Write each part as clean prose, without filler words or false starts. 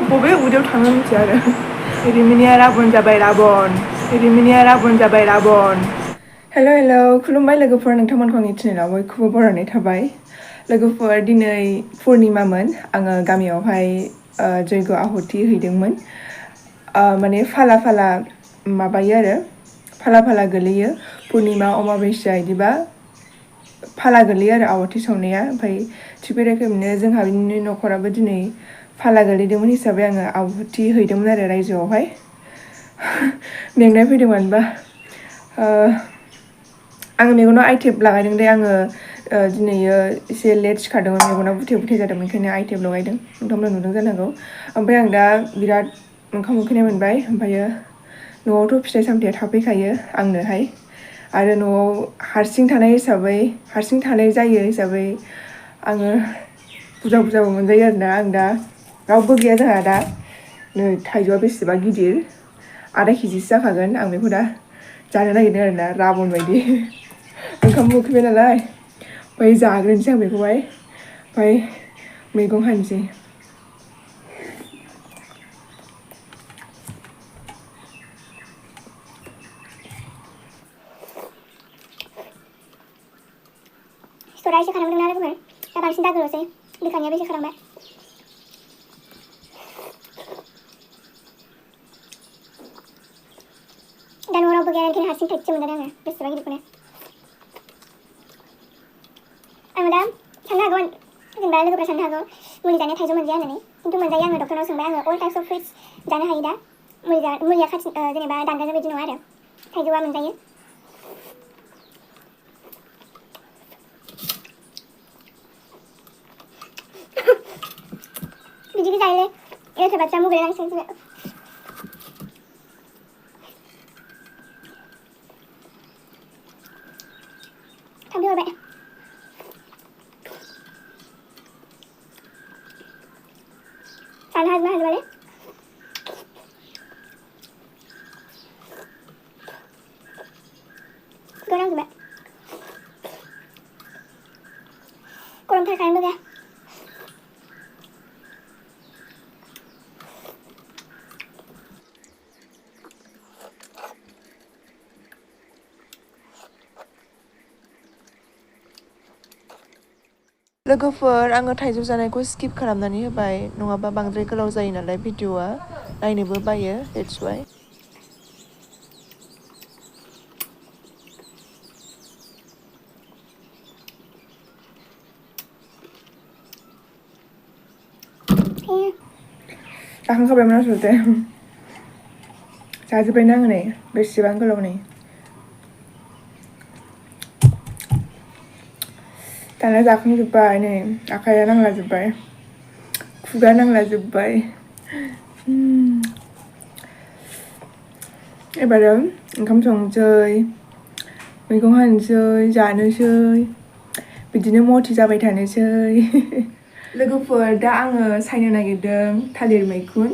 बबे उदैयाव थाङो मिथिया आरो रिमिनिया राबन जाबाय राबन रिमिनिया राबन जाबाय राबन हेल' खुलुमबाय लोगोफोर नोंथांमोनखौ आंनि चेनेलाव बयखौबो बरायनाय थाबाय लोगोफोर दिनै पुर्निमामोन आङो गामियावहाय जयग' आहुति हैदोंमोन माने फाला फाला माबायो आरो फाला फाला गोलैयो पुर्निमा अमाबैसा बिदिबा फाला गोलैयो आरो आवाथि सावनाया ओमफ्राय थिग बे रोखोमैनो जोंहा बिनि न'खराबो दिनै फाला गोलैदोंमोन हिसाबै आङो आहुति हैदोंमोन आरो रायजोआवहाय मेंनाय फैदों मानोबा आङो मेगनाव आइटेब लागायदों दे आङो दिनैयो एसे लेट सिखारदोंमोन मेगनाव बुथे जादोंमोन ओंखायनो आइटेब लगायदों नोंथांमोना नुदों जानांगौ ओमफ्राय आं दा बिराद ओंखाम उखैनाय मोनबाय ओमफ्रायो न'आवथ' फिथाइ सामथाइया थाफैखायो आंनोहाय आरो न'आव हारसिं थानाय जायो हिसाबै आङो बुरजाबो मोनजायो आरोना आं दा रावबो गैया जोंहा दा नै थाइजौआ बेसेबा गिदिर आधा केजिसो जाखागोन आं बेखौ दा जानो नागिरदों आरोना राबन बायदि ओंखाम उखैबाय नालाय ओमफ्राय जाग्रोनोसै आं बेखौहाय ओमफ्राय मैगं हानोसै Suara isi kadang dengar aku kan, ya paling cinta dulu sih, bikannya bisa kadang mbak. Dan orang bagian kini hasil kecil mendadak, besar lagi punya. Madam, sana aku jembat lagi perasaan aku, mulai jadinya thai cuma jalan nih, itu menjadi yang dokter langsung bayang all types of fruits, jana haida, mulai kat jenis bah dandan jadi nuara, thai juga menjadi. Biji kita ini, ya sebab kamu bilang sih juga. Kamu apa? Sana hazmat balik. Kurang juga. Kurang terkain juga. लोगोफोर आङो थाइजौ जानायखौ skip खालामनानै होबाय नङाबा बांद्राय गोलाव जायो नालाय भिडिअआ नायनोबो बायो दैट्स वाइ जाखांखाबायमोन आसलथे जाजोब्बायना आङो नै बेसेबां गोलाव नै दाना जाखांजोब्बाय नै आखाइया नांलाजोब्बाय खुगा नांलाजोब्बाय एबारो ओंखाम संसै मैगं हानोसै जानोसै बिदिनो मथि जाबाय थानोसै लोगोफोर दा आङो सायनो नागिरदों थालिर मैखुन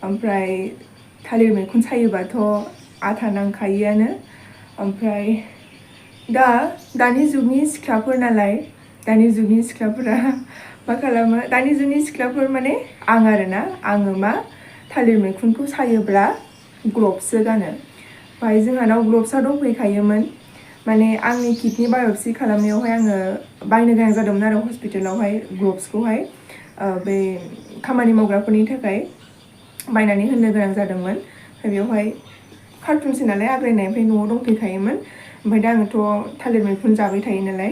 ओमफ्राय थालिर मैखुन सायोबाथ' आथा नांखायोआनो ओमफ्राय दानि जुगनि सिख्लाफोर नालाय दानि जुगनि सिख्लाफोरा मा खालामो दानि जुगनि सिख्लाफोर माने आं आरोना आङो मा थालिर मैखुनखौ सायोब्ला ग्लभसो गानो ओमफ्राय जोंहानाव ग्लभसा दंफैखायोमोन माने आंनि किडनि बाय'प्सि खालामनायावहाय आङो बायनो गोनां जादोंमोन आरो हस्पिटालावहाय ग्लभसखौहाय बे खामानि मावग्राफोरनि थाखाय बायनानै होनो गोनां जादोंमोन ओमफ्राय बेवहाय कार्टुनसो नालाय आग्लायनाय ओमफ्राय न'आव दंफैखायोमोन ओमफ्राय दा आङोथ' थालिर मैखुन जाबाय थायो नालाय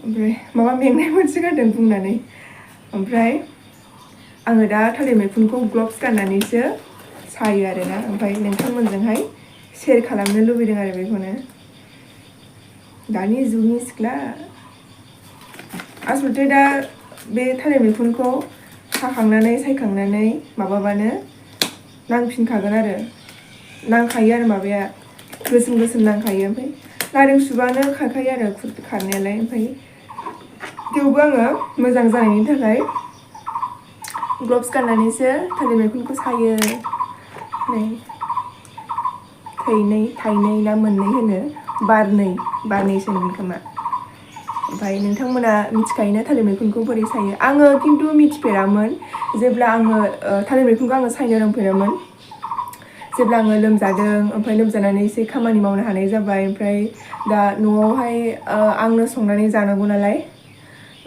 ओमफ्राय माबा मेंनाय मोनसोगारदों बुंनानै ओमफ्राय आङो दा थालिर मैखुनखौ ग्लभस गाननानैसो सायो आरोना ओमफ्राय नोंथांमोनजोंहाय शेयार खालामनो लुबैदों आरो बेखौनो दानि जुगनि सिख्ला आसलथे दा बे थालिर मैखुनखौ साखांनानै सायखांनानै माबाबानो नांफिनखागोन आरो नांखायो आरो माबाया गोसोम नांखायो ओमफ्राय नारें सुबानो खारखायो आरो खारनायालाय ओमफ्राय थेवबो आङो मोजां जानायनि थाखाय ग्लभस गाननानैसो थालिर मैखुनखौ सायो नै थाइनै ना मोननै होनो बारनैसो होनगोन खोमा ओमफ्राय नोंथांमोना मिथिखायोना थालिर मैखुनखौ बोरै सायो आङो खिन्थु मिथिफेरामोन जेब्ला आङो थालिर मैखुनखौ आङो सायनो रोंफेरामोन जेब्ला आङो लोमजादों ओमफ्राय लोमजानानै एसे खामानि मावनो हानाय जाबाय ओमफ्राय दा न'आवहाय आंनो संनानै जानांगौ नालाय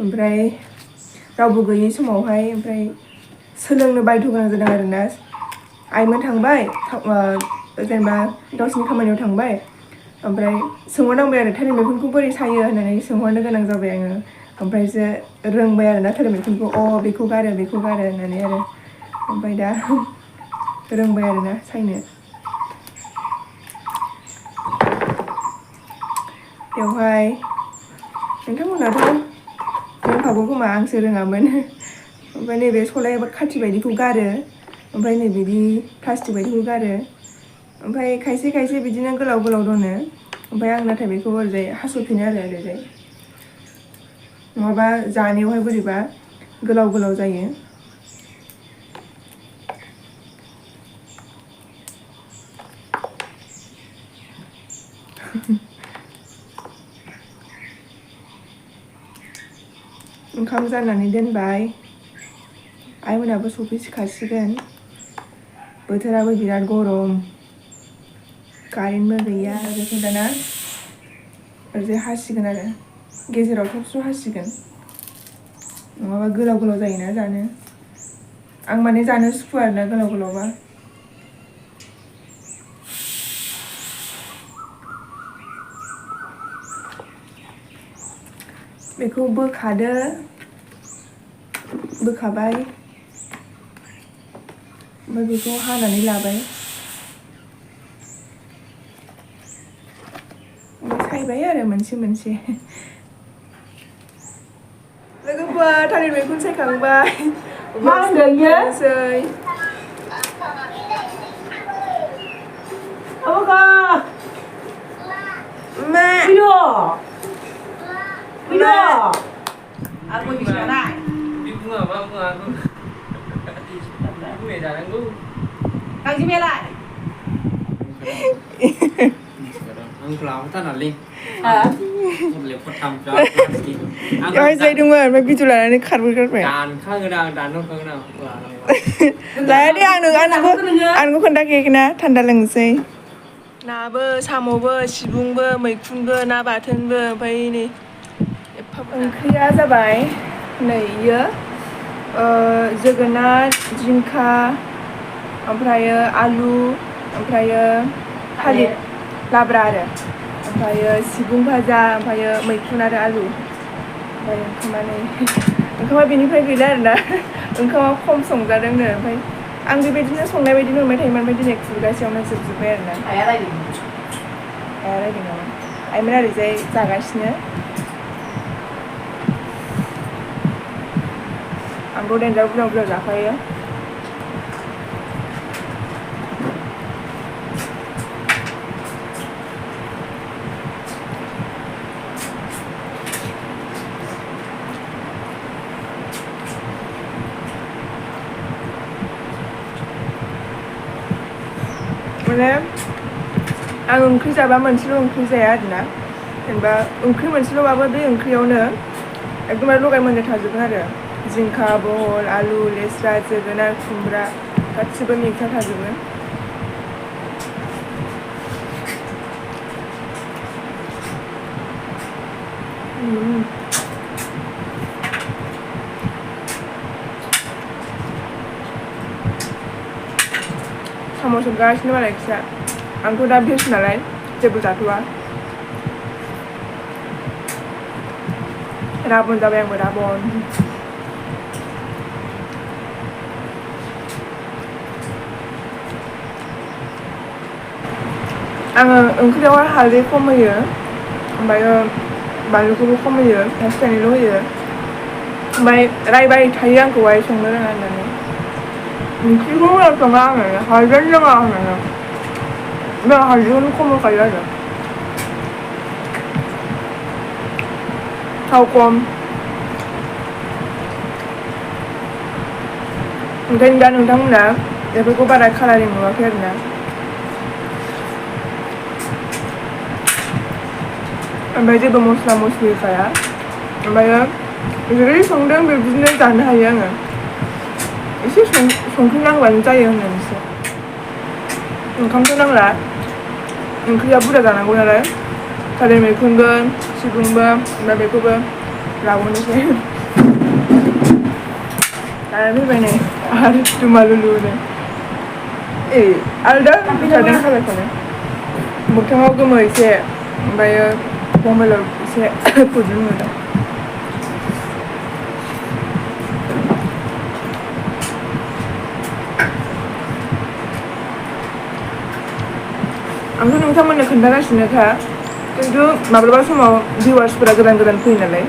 ओमफ्राय रावबो गैयै समावहाय ओमफ्राय सोलोंनो बायध' गोनां जादों आरोना आइमोन थांबाय जेनेबा गावसिनि खामानियाव थांबाय ओमफ्राय सोंहरनांबाय आरो थालिर मैखुनखौ बोरै सायो होननानै सोंहरनो गोनां जाबाय आङो ओमफ्रायसो रोंबाय आरोना थालिर मैखुनखौ बेखौ गारो होननानै आरो ओमफ्राय दा रोंबाय आरोना सायनो बेवहाय नोंथांमोनाथ' रोंखागौ खोमा आंसो रोङामोन ओमफ्राय नैबे सलाय खाथि बायदिखौ गारो ओमफ्राय नैबिदि प्लास्टिक बायदिखौ गारो ओमफ्राय खायसे बिदिनो गोलाव गोलाव दोनो ओमफ्राय आं नाथाय बेखौ ओरैजाय हास'फिनो आरो ओरैजाय नङाबा जानायावहाय बोरैबा गोलाव गोलाव जायो ओंखाम जाननानै दोनबाय आइमोनाबो सफैखासिगोन बोथोराबो बिराद गरम कारेन्टबो गैया बेखौ दाना ओरैजाय हासिगोन आरो गेजेराव थबस्र' हासिगोन नङाबा गोलाव गोलाव जायोना जानो आं माने जानो सुखुवा आरोना गोलाव गोलावबा बेखौ बोखाबाय ओमफ्राय बेखौ हानानै लाबाय सायबाय आरो मोनसे लोगोफोर थालिर मैखुन सायखांबाय मा होनदों Apa Mak Video Aku di sana Di bunga aku ya jalan lu Kang Jimela Ang kelapa tanah ling boleh pertama Guys, saya dengar tapi tu lah ni karbon karbon. Dan kau gedang dan kau gedang. Lah ni anu kontak kena tanda lengsai. Naबो साम'बो सिबुंबो मैखुनबो ना बाथोनबो ओमफ्राय नै ओंख्रिया जाबाय नै इयो जोगोनार जिंखा ओमफ्रायो आलु ओमफ्रायो थालिर लाब्रा आरो ओमफ्रायो सिबुं भाजा ओमफ्रायो मैखुन आरो आलु ओमफ्राय ओंखामा बेनिफ्राय गैला आरोना ओंखामा खम संजादोंनो ओमफ्राय आं बेबायदिनो संनाय बायदि मोनबाय थायोमोन ओमफ्राय दिनै खुरगासेयावनो जोबजोब्बाय आरोना आइया रायदों नामा आइमोन ओरैजाय जागासिनो आंबो देन्जार बुरजा जाखायो माने आं ओंख्रि जाबा मोनसेल' ओंख्रि जाया आरोना जेनेबा ओंख्रि मोनसेल'बाबो बे ओंख्रियावनो एकदमबारे लगाय मोनदेर थाजोबगोन आरो जिंखा बहल आलु लेस्रा जोगोनार खुमब्रा गासिबो मिक्सार थाजोबगोन साम' संगासिनो मालाय फिसा आंथ' दा भेज नालाय जेबो जाथ'वा राबन जाबाय आंबो राबन आङो ओंख्रियावहाय हालदै खम होयो ओमफ्रायो बानलुखौबो खम होयो थाइसे थाइनैल' होयो ओमफ्राय रायबाय थायो आंखौहाय संनो रोङा होननानै ओंख्रिखौ मोजां सङा आङो हालदैयानो रोङा होननानै बे हालदैखौनो खम होखायो आरो थाव खम ओंखायनो दा नोंथांमोना बेफोरखौ बारा कालारिं नुवाखै आरोना ओमफ्राय जेबो मस्ला मस्लि होखाया ओमफ्रायो जेरै संदों बेबायदिनो जानो हायो आङो एसे संख्रि नांबानो जायो होननानैसो ओंखामथ' नांला ओंख्रिया बुरजा जानांगौ नालाय थालिर मैखुनबो सिबुंबो ओमफ्राय बेखौबो लाबावनोसै लानानै फैबाय नै आरो दुमालुलुनो आलदा जादों खालारखौनो मोखाङाव गोमो एसे ओमफ्रायो मबाइलाव एसे फुदुं नुदों आंथ' नोंथांमोननो खोन्थागासिनोखा खिन्थु माब्लाबा समाव भिउवार्सफोरा गोदान फैयो नालाय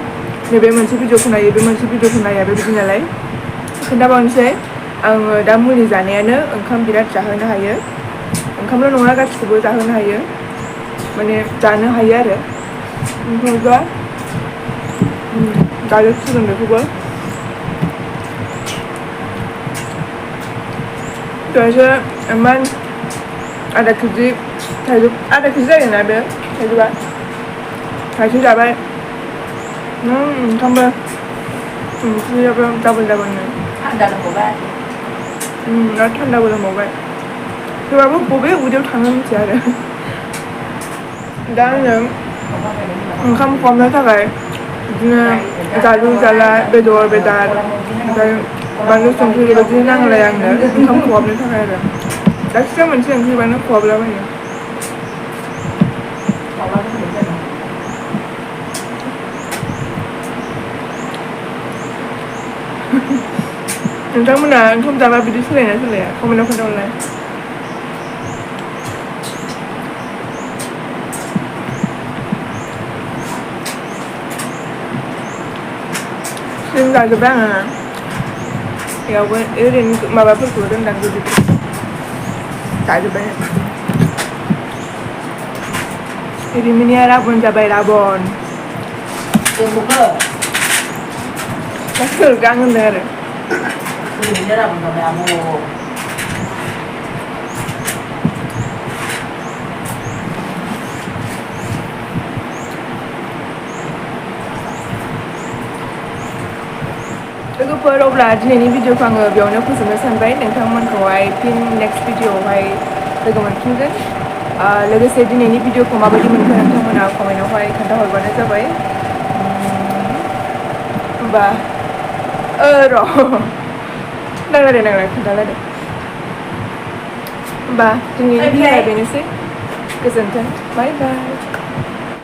नैबे मोनसे भिडिअखौ नायो बे मोनसे भिडिअखौ नाया बेबायदि नालाय खोन्थाबावनोसै आङो दा मुलि जानायानो ओंखाम बिराद जाहोनो हायो ओंखामल' नङा गासिखौबो जाहोनो हायो माने जानो हायो आरो ओमफ्रायबा जाजोबसिगोन बेखौबो दहायसो इमान आधा केजि थाइजौ आधा केजि जायोना बे थाइजौआ थाइसे जाबाय ओंखामबो ओंख्रियाबो डाबल नो थान्दा लोंबावबाय आरो थान्दाबो लोंबावबाय थेवबाबो बबे उदैयाव थाङो मिथिया आरो दा आङो ओंखाम खहाबनो थाखाय बिदिनो जालु जाला बेदर ओमफ्राय बानलु संख्रि बेबायदि नांलाया आंनो ओंखाम खहाबनो थाखाय आरो जायखिजाया मोनसे ओंख्रिबानो खहाबलाबायो नोंथांमोना ओंखाम जाबा बिदि सोलायना सोलाया कमेन्टआव खोन्थाहरलाय जों जाजोब्बाय आङो बेयावबो ओरैनो माबाफोरखौ दोनदां गोदै जाजोब्बाय रिमिनिया राबन जाबाय राबन जोंबो सोरगा आं होनदों आरो ओरैनो राबन जाबाय आब' लोगोफोर अब्ला दिनैनि भिडिअखौ आङो बेयावनो फोजोबनो सानबाय नोंथांमोनखौहाय फिन नेक्स्ट भिडिअआवहाय लोगो मोनफिनगोन लोगोसे दिनैनि भिडिअखौ माबायदि मोनखो नोंथांमोना कमेन्टआवहाय खोन्थाहरबानो जाबाय होमबा र' नांलाय खोन्थालायदो होमबा दिनैनि भिडिअआ बेनोसै गोजोन्थों बाय बाय